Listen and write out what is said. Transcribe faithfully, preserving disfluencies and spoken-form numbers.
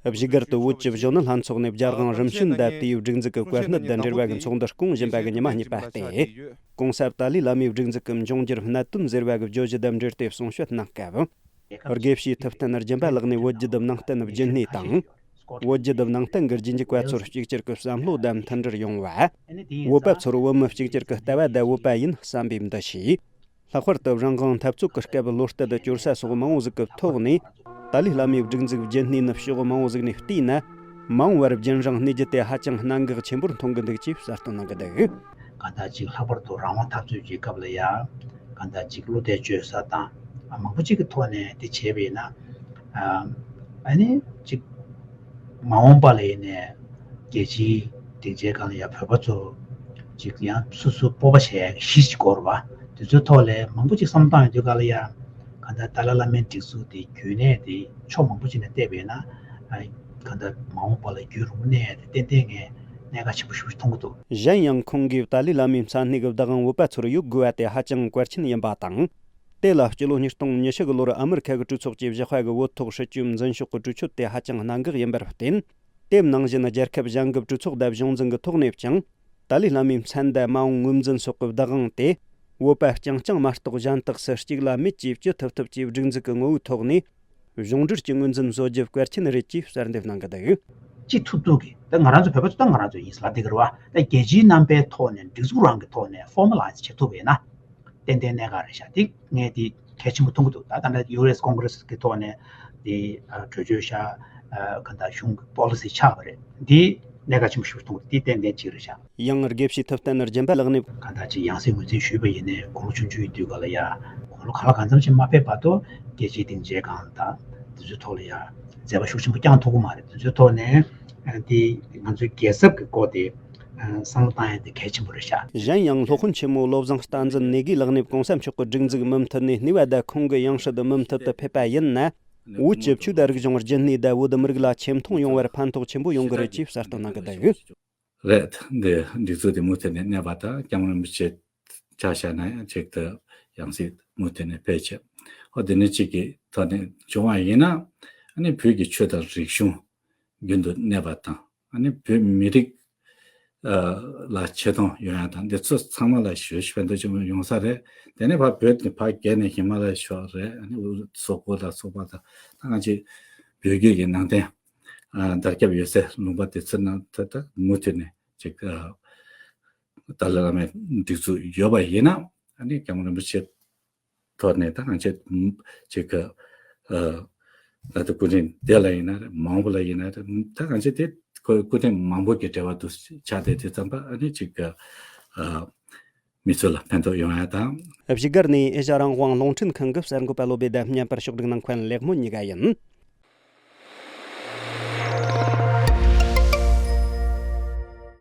བཞུགས་སྒར་དུ་བོད་ཀྱི་གཞོན་ནུ་ལྷན་ཚོགས་ནས་རྒྱལ་དབང་རིམ་བྱོན་དང་དེའི་སྒྲིག་འཛུགས་ཀྱི་བཀའ་གནད་དང་འབྲེལ་བ་གི་ཚོགས་འདུ་སྐོང་བཞིན་པ་གི་ཉི་མ་གཉིས་པ་སྟེ། གོང་ས་ཏཱ་ལའི་བླ་མའི་སྒྲིག་འཛུགས་ཀྱི་འབྱུང་འགྱུར་གནད་དོན་ཟེར་བ་གི་བརྗོད་གཞི་དང་འབྲེལ་ཏེ་གསུང་བཤད་གནང་སྐབས། དགེ་བཤེས་ཐུབ་བསྟན་སྦྱིན་པ་ལགས་ནས་བོད་བརྒྱུད་ནང་བསྟན་རྒྱུན་གནས་དང་། བོད་བརྒྱུད་ནང་བསྟན་གྱི་རྗེས་འཇུག་པ་ཚོར་གཅིག་གྱུར་གྱི་བསམ་བློ་དང་མཐུན་སྒྲིལ་ཡོང་བ། བོད་པ་ཚོར་བོད་མི་གཅིག་གྱུར་གྱི་ལྟ་བ་དང་བོད་པ་ཡིན་བསམ་པའི་འདུ་ཤེས། ལྷག་པར་དུ་རང་དབང་འཐབ་རྩོད་ཀྱི་སྐབས་བློ་གཏད་བཅོལ་ས་སོགས་མང་བོ་ཟིག་གི་ཐོག་ནས། ཏཱ་ལའི་བླ་མའི་སྒྲིག་འཛུགས་རྒྱུན་གནས་ནི་ཕྱོགས་མང་བོ་ཟིག་ནས་བལྟས་ན། མ་འོངས་པར་རྒྱུན་རིང་གནས་རྒྱུ་དེ་ཧ་ཅང་གནད་འགག་ཆེན་པོར་མཐོང་གི་འདུག་ཅེས་གསལ་སྟོན་གནང་གི་འདུག་གང་ལྟར་ཅིག་ལྷག་པར་དུ་རང་དབང་འཐབ་རྩོད་ཀྱི་སྐབས་ལ་ཡང་། གང་ལྟར་ཅིག་བློ་གཏད་བཅོལ་ས་དང་། མང་པོ་ཅིག་གི་ཐོག་ནས་དེ་བྱས་པས་ན། ཨ་ནི་ཅིག་མ་འོངས་པ་ལ་ཡིན་ནས་རྒྱལ་སྤྱིའི་སྡིངས་ཆའི་སྒང་ལ་ཡང་བོད་པ་ཚོ་ཅིག་ཡང་སོ་སོ་སྤོབས་པ་བྱེད་ཡག་གི་གཞི་ཞིག་དགོས་རེད་བ། དེ་ཚོའི་ཐོག་ལ་མང་པོ་ཅིག་བསམ་བཏང་ཡོང་དུས་སྒང་ལ་ཡང་། གང་ལྟར་ཏཱ་ལའི་བླ་མའི་སྒྲིག་འཛུགས་དེ་རྒྱུན་གནས་དེ་ཕྱོགས་མང་པོ་ཅིག་ནས་བལྟས་པས་ན། ཨ། གང་ལྟར་མ་འོངས་པ་ལ་རྒྱུན་རིང་པོ་གནས་ཡག་དེ་ཏན་ཏན་ངས་གནད་འགག་ཆེན་པོ་ཞིག་མཐོང་གི་འདུག་གཞན་ཡང་ཁོང་གིས་ཏཱ་ལའི་བླ་མའི་མཚན་སྙན་གྱི་བདག་དབང་བོད་པ་ཚོར་ཡོད་དགོས་པ་དེ་ཧ་ཅང་གལ་ཆེན་ཡིན་པ་དང་། དེ་ལ་སྤྱི་ལོ་ཉིས་སྟོང་ཉི་ཤུ་གི་ལོར་ཨ་མི་རི་ཁ་གི་གྲོས་ཚོགས་ཀྱིས་བཞག་པ་གི་བོད་ཐོག་སྲིད་ཇུས་འཛིན་ཕྱོགས་ཀྱི་གྲོས་ཆོད་དེ་ཧ་ཅང་གནད་འགག་ཡིན་པར་བརྟེན། དེ་ནང་བཞིན་རྒྱལ་ཁབ་གཞན་གྱི་གྲོས་ཚོགས་དང་གཞུང་འཛིན་གྱི་ཐོག་ནས་ཀྱང་། ཏཱ་ལའི་བླ་མའི་མཚན་དང་མ་འོངས་ངོས་འཛིན་སོགས་ཀྱི་བདག་དབང་དེ། བོད་པ་རྐྱང་རྐྱང་མ་གཏོགས་གཞན་དག་སུ་གཅིག་ལ་མེད་ཅེས་བཅོས་ཐུབ་ཐུབ་ཀྱི་སྒྲིག་འཛུགས་ཀྱི་ངོ་བོའི་ཐོག་ནས། གཞུང་འབྲེལ་གྱི་ངོས་འཛིན་བཟོ་རྒྱུ་གལ་ཆེན་རེད་ཅེས་གསལ་འདེབས་གནང་གི་འདུག་ཅི་ཐུབ་ཐུབ་ཀྱིས་ད་ང་རང་ཚོ་བོད་པ་ཚོ་ད་ང་རང་ཚོ་ཡིན་ཟེར་ལབ་བསྡད་ཀྱི་རེད་བ། ད་རྒྱལ་སྤྱིའི་རྣམ་པའི་ཐོག་ནས་སྒྲིག་འཛུགས་རང་གི་ཐོག་ནས་ཕོར་མ་ལ་ཡིས་བྱེད་ཐུབ་པ་ཡིན་ན། ཏན་ཏན་གནད་འགག་རེད་ཤག་དེ་ངས་དེ་གལ་ཆེན་པོ་མཐོང་གི་འདུག་ད་ད་ལྟ་ཡུ་ཨེས་ཀོང་གྷི་རེ་སི་གི་ཐོག་ནས་དེ་གྲོས་ཆོད་ཤག་ག་ད་གཞུང་གི་པོ་ལི་སི་ཆགས་པ་རེད། འདི་གནད་འགག་ཆེན་པོ་ཞིག་མཐོང་གི་འདུག་དེ་ཏན་ཏན་གཅིག་རེད་ཤག་ཡང་དགེ་བཤེས་ཐུབ་བསྟན་རྒྱན་པ་ལགས་ནས། གང་ལྟར་ཅིག་ཡང་སེ་ངོས་འཛིན་ཞུས་པ་ཡིན་ནའི་དགུང་ལོ་ཆུང་ཆུང་ཡིན་དུས་ག་ལ་ཡ། དགུང་ལོ་ག་ལ་གང་འཚམ་ཞིག་མ་ཕེབས་བར་དུ་རྒྱལ་སྤྱིའི་སྡིངས་ཆའི་སྒང་དང་དེ་ཚོའི་ཐོག་ལ་ཡ་མཛད་པ་ཤུགས་ཆེན་པོ་བསྐྱངས་ཐུབ་ཀྱི་མ་རེད། དེ་ཚོའི་ཐོག་ནས་དེ་ང་ཚོའི་རྒྱལ་ཚབ་ཀྱི་སྐོར་དེ་བསམ་བློ་བཏང་ཡ་དེ་གལ་ཆེན་པོ་རེད་ཤག་གཞན་ཡང་སློབ་དཔོན་ཆེན་མོ་བློ་བཟང་བསྟན་འཛིན་ནེ་གི་ལགས་ནས་གོང་ས་མཆོག་གི་སྒྲིག་འཛུགས་མུ་མཐུད་ནས་གནས་པ་དང་ཁོང་གི་ཡང་སྲིད་མུ་མཐུད་དུ་ཕེབས་པ་ཡིན་ན། བོད་ཀྱི་ཆོས་དང་རིག་གཞུང་རྒྱུན་གནས་དང་བོད་མི་རིགས་ལ་ཆེ་མཐོང་ཡོང་བར་ཕན་ཐོགས་ཆེན་པོ་ཡོང་གི་རེད་ཅེས་གསལ་སྟོན་གནང་གི་འདུག་རེད། འདི་སྒྲིག་འཛུགས་དེ་མུ་མཐུད་ནས་གནས་པ་དང་སྐྱབས་མགོན་རིན་པོ་ཆེ་ཆ་བཞག་ན་ཡང་གཅིག་ཏུ་ཡང་སྲིད་མུ་མཐུད་ནས་ཕེབས་ཆེད། ཨོ་དེ་ནི་གཅིག་གི་ཐོག་ནས་བྱུང་བ་ཡིན་ན། ཨ་ནི་བོད་ཀྱི་ཆོས་དང་རིག་གཞུང་རྒྱུན་དུ་གནས་པ་དང་། ཨ་ནི་བོད་མི་རིགས་ཨ་ལ་ཆེ་མཐོང་ཡོང་ཡ་དང་འདི་ཚོ་ཚང་མ་ལ་ཞེ་པོ་ཕན་ཐོགས་ཆེན་པོ་ཡོང་ས་རེད། དེ་ནས་ཕར་བོད་ནས་ཕར་བརྒལ་ནས་ཧི་མ་ལ་ཡ་ཕྱོགས་རེད། ཨ་ནི་སོག་པོ་ལ་སོགས་པ་དང་ད་གང་ཅི་བོད་བརྒྱུད་ཀྱི་ནང་བསྟན། ཨ་དར་ཁྱབ་ཡོད་སའི་ལུང་པ་དེ་ཚོའི་ནང་དུ་ད་མུ་མཐུད་ནས་ཅིག་ཨ་ཏཱ་ལའི་བླ་མའི་སྒྲིག་འཛུགས་ཡོད་པ་ཡིན་ན། ཨ་ནི་སྐྱབས་མགོན་རིན་པོ་ཆེ་ཐོག་ནས་ད་ང་ཚོས་ཅིག་ཨ་ད་ལྟ་སྐུ་ཕྲེང་འདི་ལ་ཡིན་ན་རེད། མང་པོ་ལ་ཡིན་ན་རེད། ད་ང་ཚོས་དེ་སྐུ་ཕྲེང་མང་པོ་གི་འབྲེལ་བ་དུ་ཆགས་ཏེ་དེ་ཙམ་པ་ཨ་ནི་ཅིག་ཨ་མི་ཚོ་ལ་ཕན་ཐོགས་ཡོང་ཡ་དང་། བཞུགས་སྒར་ནས་ཨེ་ཤ་རང་དབང་རླུང་འཕྲིན་ཁང་གི་གསར་འགོད་པ་བློ་བྷེ་དང་མཉམ་པར་ཕྱོགས་སྒྲིག་གནང་མཁན་ལེགས་སྨོན་གཉིས་ཀ་ཡིན།